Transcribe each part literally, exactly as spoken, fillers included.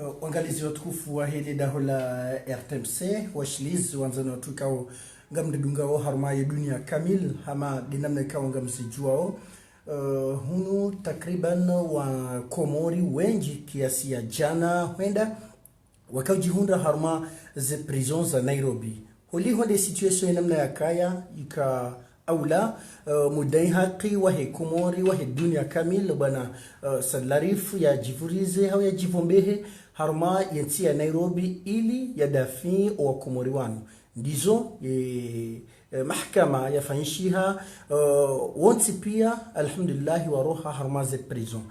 Eh, wangalizi watukufu wahe le daho la R T M C, washilizi wandzani watru ikao ngamridungao harumwa ye dunia kamili, hama de namna ikao ngamzidjuao. Eh, hunu takriban wa Komori wendji kiasi ya djana hwenda wakaudjihundra harumwa ze prison za Nairobi. Holiho nde situation ye namna yakaya ika aula, eh, mudai haki wahe Komori, wahe dunia kamili, bwana, eh, Said Larifou yadjivurize hau yadjivombehe harumwa ye ntsi ya Nairobi ili yadafi owa Komori wanu. Ndizo, eh, eh, mahakama yafanyishiha, eh, wontsi pia, alhamdulillahi, waroha harumwa ze prison.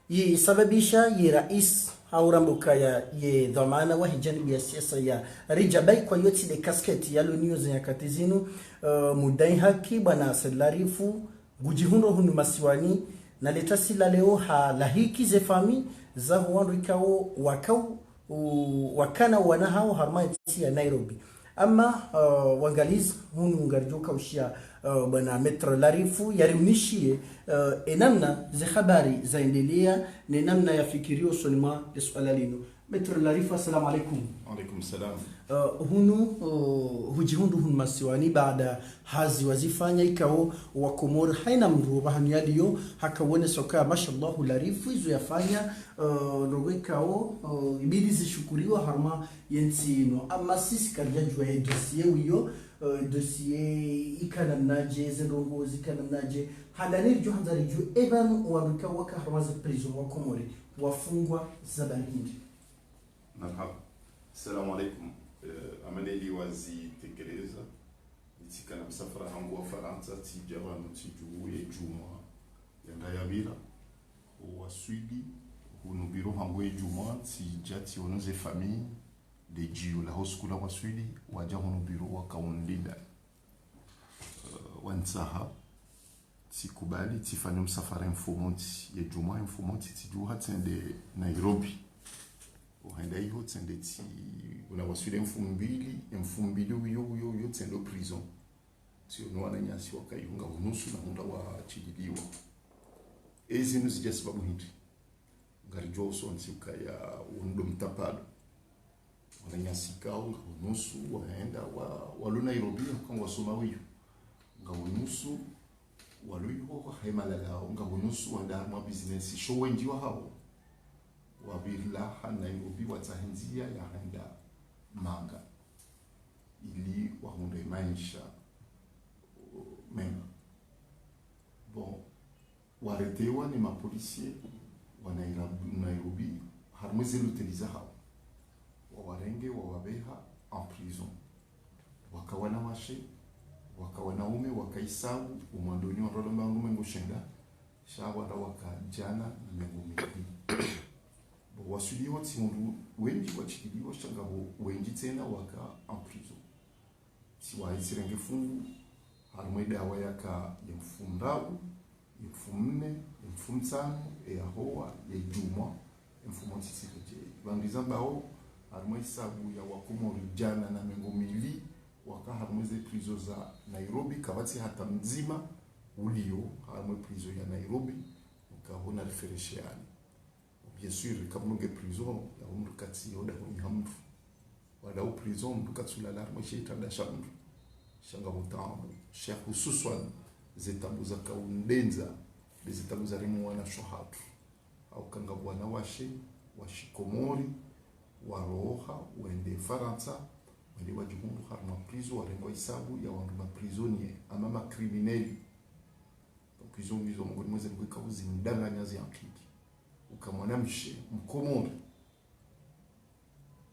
Yisababisha ye rais hau rambe ukaya ye dhwamana wahe janibu ya siasa ya Ridja Baikwa, yotsi de casquette yalo nayo ze nyakati zinu, eh, mudai haki bwana Said Larifou ngudjihundro hunu masiwani, na le tasi la leo halahiki ze famiyi zaho wandru ikao wakau u-, wakana wana hao harumwa ye ntsi ya Nairobi. Ama, eh, wangalizi, hunu ngaridjo kaushia, eh, bwana Maître Larifou yariunishiye, eh, ye namna ze habari zaendelea, ne namna yafikirio usoni mwa le suala linu. Maître Larifou, assalamu alaikum. Wa alaikum salam. Eh, hunu, eh, hudjihundru hunu masiwani baada hazi wazifanya ikao wa Komori haina mndru pvahanu yaliyo hakawonesa ukaya mashallah Larifou izo yafanya, eh, ndrongo ikao, eh, ibidi zishukuriwa harumwa ye ntsi inu. Ama sisi karidjadjuwa ye dossier wiyo, eh, dossier ika namnadje, ze ndrongo zika namnadje. Handani ridjo handza ridjuwe, epvanu owandru ikao waka harumwa ze prison wa Komori wafungwa za barindi. Marhaba. Assalamu alaikum. Eh, amaneli wazitekeleza. Nitsikana msafara hangu wa Farantsa, tsidja pvanu tsidju ye djumwa yenda yapvira. Waswili hunu biro hangu ye djumwa, tsidja tsiono ze famiyi, de djiyo laho suku la waswili, wadja hunu biro wakaundinda. Eh, wantsaha, tsikubali, tsifanya msafara mfumontsi, ye djumwa mfumontsi, tsidjuha tsende Nairobi. Ohenda iho tsende tsi, una waswili mfumbili, mfumbili uyo, uyo, uyo, tsende prison. Tsiono wananyasi wakayunga unusu na hundra washikiliwa. Ezi nuzidja sababu hindri. Ngaridjuwa usontsi ukaya unu ndo mtapalo. Wananyasi ikao nga unusu wahenda wa, walo Nairobi, hukaya ngwasoma wiyo. Nga unusu walo iho haimalalao, nga unusu wenda harumwa business, sho wendji wahao wapvirilia ha Nairobi watsahe ndzia ya henda manga ili wahundre maesha, uh, mema. Bon, waretewa ni mapolisie wa Naira-, Nairobi, harumwa ze loteli zahao. Wawarenge, wawapveha en prison. Waka wanawashe, waka wanaume, waka isabu, umwandoni wandru walo mengo shenda, sha wandru waka djana na mengo mili. Bo waswili iho tsi wandru wendji washikiliwa, sha ngapvo wendji tsena waka en prison. Tsi wahi tsirenge fungu, harumwa ye dawa yaka ye mfumoraru, ye mfumonne, ye mfumontsanu, ye yahowa, ye djumwa, ye mfumontsi tsiredjeyi. Pvanu ngizambao, harumwa isabu ya wakomori djana na mengo mili, waka harumwa ze prison za Nairobi, kapvatsi hata mdzima uliyo harumwa prison ya Nairobi, ukahona riferesheani. Bien sûr, kamnunge prison, ya mndru katsi yoda honi ha mndru. Wada u prison, mndru katsulala harumwa she itanda sha mndru. Sha ngapvo taabu, sha hususwan ze taabu zakaundrendza, nde ze taabu zarimu wanashe wahatru. Hauka ngapvo wanawashe, washikomori, waroha, wende Farantsa, wende wadjihundru harumwa prison, warengwa isabu ya wandru ma prisonniers, ama ma criminels. Donc, izo ngizo mongoni mwa ze ndrongo ikao zimdanganya ze ankili. Uka mwanamshe, mkomori,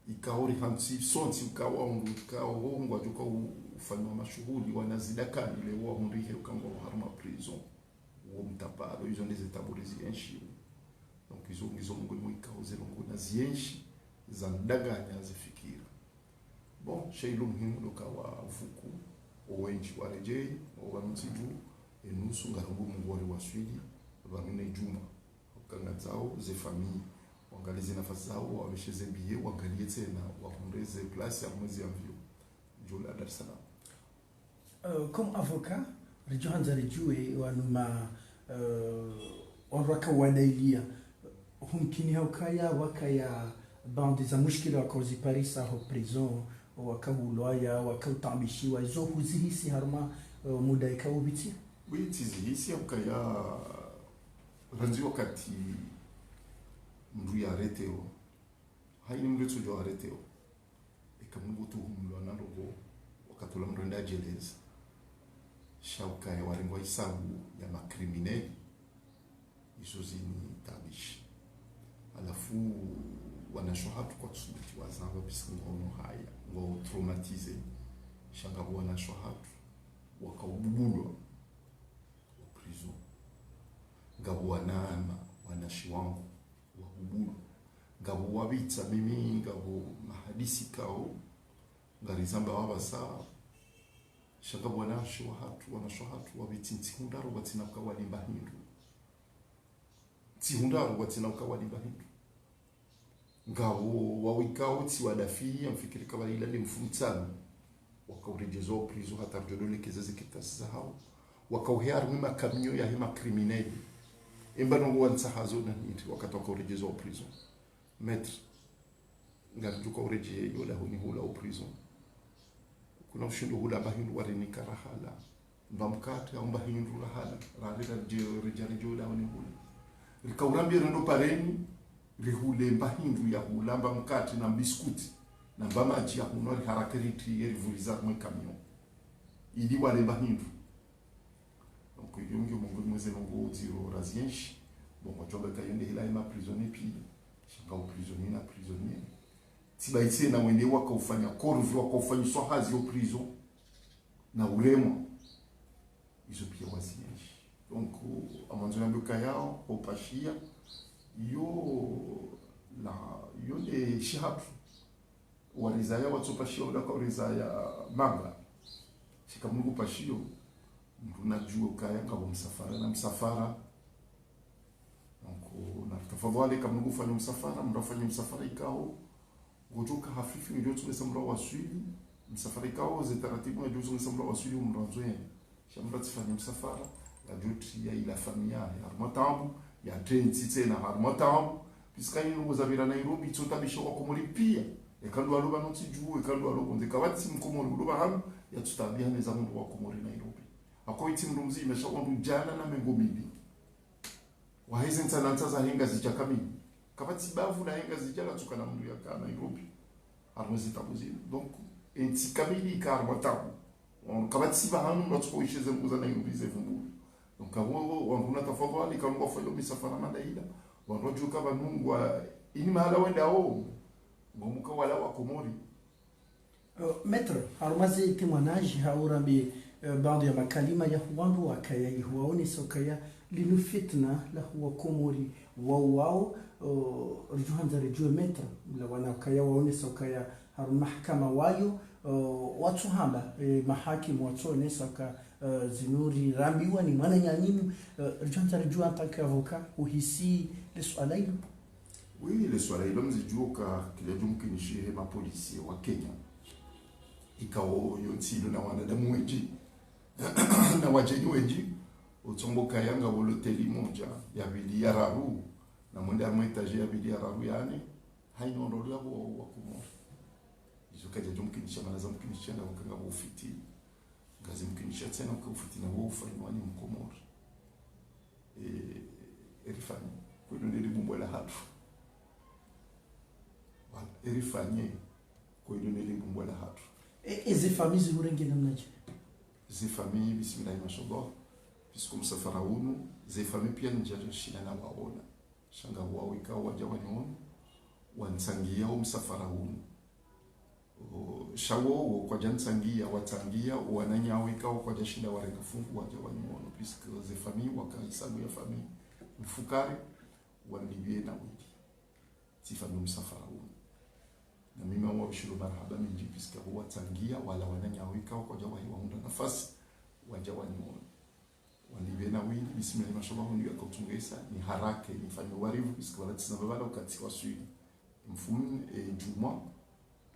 ikao rihantsi sontsi, ukao undru, ukao ngwadjo ka u-, ufanywa mashuhuli, wana zida kamili, wahundrihe uka ngwao harumwa prison. Uwo mtapalo, izo nde ze taabu rizienshi. Donc, izo ngizo mongoni mwa ikao ze ndrongo nazienshi, zamdanganya ze fikira. Bon, sha ilo muhimu ndo uka wavuku, owendji waredjeyi, owanu ntsi dju, enusu ngarombo Mungu wariwaswili, pvanu ne djumwa. Uka ngwandzao ze famiyi, wangaliye ze nafasi zao, wawapveshe ze billet, wangaliye tsena, wahundre ze place ya mwezi ya mvio. Djola Dar es Salaam. Euh, comme avocat, ridjo handza ridjuwe wanu ma, euh, wandru waka wadailiya. Humkini ha ukaya wakaya Bande za mushkila wakao ziparisa ho prison, wakao ulwaya, wakao utaabishiwa, izo huzihisi harumwa, eh, muda ikao upvitia? Oui, tsizihisi, ukaya randzi wakati mndru ya arrêtéwa. Haini mndru yetsodjo arrêtéwa. Eka mndru ngutuhumulwa na ndrongo, wakati ula mndru yende yadjeleze. Sha ukaya warengwa hisabu ya ma criminels, izo zinitaabisha. Halafu, wanashe wahatru kwatsubuti wazamba, puisque ngwaono haya, ngwao traumatisés. Sha ngapvo wanashe wahatru wakao ububulwa ho prison. Ngapvo wananya, wanashe wangu, wabubulwa. Ngapvo wapvitsa mimi, ngapvo mahadisi ikao ngarizamba wapvasa. Sha ngapvo wanashe wahatru, wanashe wahatru wapvitsi ntsihu ndraru kwatsina uka wali mba hindru. Ntsihu ndraru kwatsina uka wali mba hindru. Ngapvo wawikao tsi wadafi, ngamfikiri ka pvwa ila nde mfumotsanu, wakao uredjezwa ho prison hata ridjo dolekeza ze kartasi zahao. Wakao uheya harumwa ma camions yahe ma criminels. Emba ndrongo wantsaha zo na hindri, wakati wakao uredjezwa ho prison. Maître, ngaridjo uka uredjeyi yo dahoni hula ho prison. Kuna ushindo hula mba hindru warinika rahala. Mba mkatre au mba hindru rahala. Rarira ridje, ridja ridjo dahoni hula. Rika urambia rendo pareni, rihule mba hindru ya hula, mba mkatre na biscuit, na mba madji ya hunwa, riharake ritriye rivuliza harumwa e camion. Ili wale mba hindru. Donc, iyo ngiyo miongoni mwa ze ndrongo ziro razienshi. Bon, ngwadjo amba ka yo nde hila ye ma prisonniers pia. Sha ngapvo prisonnier na prisonnier. Tsi ba itsi na wende wakao ufanya corvée, wakao ufanyiswa hazi yo prison. Na uremwa. Izo pia wazienshi. Donc, ngamwandzo nambe ukaya, ho upashia, yo, la, yo nde shihatru. Warizaya watsopashia, wala ka warizaya manga. Sha eka mndru ngupashio, mndru nadjuwe ukaya ngapvo msafara na msafara. Donc, na tafadhwali eka mndru ngufanya msafara, mndru afanye msafara ikao ngodjo uka hafifu, ngudjo tsongesa mndru awaswili, msafara ikao ze taratibu ngudjo tsongesa mndru awaswili, mndru andzo yende. Sha mndru atsifanye msafara, yadjo triya ila famiyi yahe harumwa taabu, yatrentsi tsena harumwa taabu, puisque inu ngozapvira Nairobi, itsotaabisha wakomori pia. Eka ndo walo pvanu tsidjuwe, eka ndo walo pvondze, kapvatsi mkomori ulo pvahanu, yatsotaabiha neza mndru wa Komori Nairobi. Hako itsi mndru mdzima, sha wandru djana na mengo mili. Waheze ntsa na ntsa zahe Ngazidja kamili. Kapvatsi bavu lahe Ngazidja latsuka na mndru yaka Nairobi. Harumwa ze taabu zinu. Donc, entsi kamili ika harumwa taabu. Wandru kapvatsi pvahanu mndru atsuka uisheze nguza Nairobi ze vumbulu. Donc, apvo, wandru na tafadhwali, eka ngwafanyao misafara manda ila. Wandru wadjuwe ka pvanu ngwa, ini mahala wendao. Ngwamka wala wakomori. Eh, Maître, harumwa ze témoignages hau rambe, eh, baadhwi ya makalima ya wandru wakaya ihuwaonesa ukaya linu fitna la huwa Komori wao wao, eh, ridjo handza ridjuwe Maître, mlawana ukaya waonesa ukaya harumwa mahakama wayo, eh, watsuhamba, eh, mahakimu watsuonesa uka, eh, zinu rirambiwa ni mwananyanyu, eh, ridjo handza ridjuwe en tant qu'avocat, uhisi le suala ilo? Oui, le suala ilo mzidjuo ka kila djumkinishihe ma policiers wa Kenya. Ikao yo ntsi ilo na wanadamu wendji, na wadjeni wendji, utsongo kaya ngapvo loteli modja, ya pvili, ya raru, na mwende harumwa étage ya pvili, ya raru, ya nne, haina ondrolo yapvo wa Komori. Izo kadja djumkinisha, mana zamkinisha na uka ngapvo ufitini. Ngazimkinisha tsena uka ufitini wo ufanywa ni Mkomori. Eh, erifanye. Kweli nde libumbwa la hatru. Voilà, erifanye. Kweli nde libumbwa la hatru. E, e ze familles zihurenge namnadje? Ze familles, bismillahi mashallah. Puisque msafara unu, ze familles pia ndjadjo shinda na waona. Sha ngapvo wao ikao wadja waniona, wantsangia o msafara unu. O, sha wo, wo kwadja ntsangia, watsangia, wananyawo ikao kwadja shinda warenga fungu wadja waniona, puisque ze familles, waka hisabu ya famille mfukare, wanilipviye na wili. Tsi famille msafara unu. Na mimi ngwawashilo marahaba mendji, puisque wo watsangia, wala wananyawo ikao kwadja wahi wahundra nafasi, wadja waniona. Wanilipviye na wili, bismillahi mashallah, wandru yaka utsongesa, niharake, nifanye warivu, puisque wala tsina babala ukati waswili. Mfumo, eh, djumwa,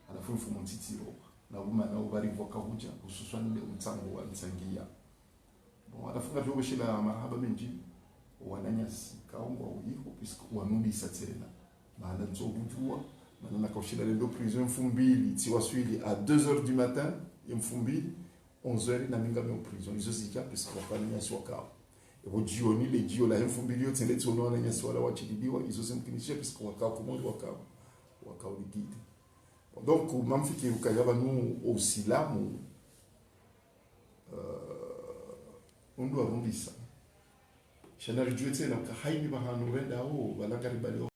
halafu mfumo ntsitsiro. Na uma na ubarivu waka hudja, hususwani nde umtsango wa ntsangia. Bon, halafu ngapvo washila marahaba mendji, wananyasi, ikao ngwao iho, puisque wanubisa tsena. Mahala ntso hudjuwa, Mana nakaushila lendo prison mfumbili, tsiwaswili à deux heures du matin, mfumbili, onze heures na mi ngami o prison. Izo zika, parce que wakao wananyasi wakao. Epvo jioni, le jio la mfumbili yo, tsende tsiono wananyasi wala washilibiwa, izo zimkinisha, parce que wakao Komori wakao, wakao ligide. Donc, mamfikiri ukaya pvanu o usilamu, euh, undru warundisa. Sha naridjuwe tsena uka haini pvahanu rendao, pvala ngaribali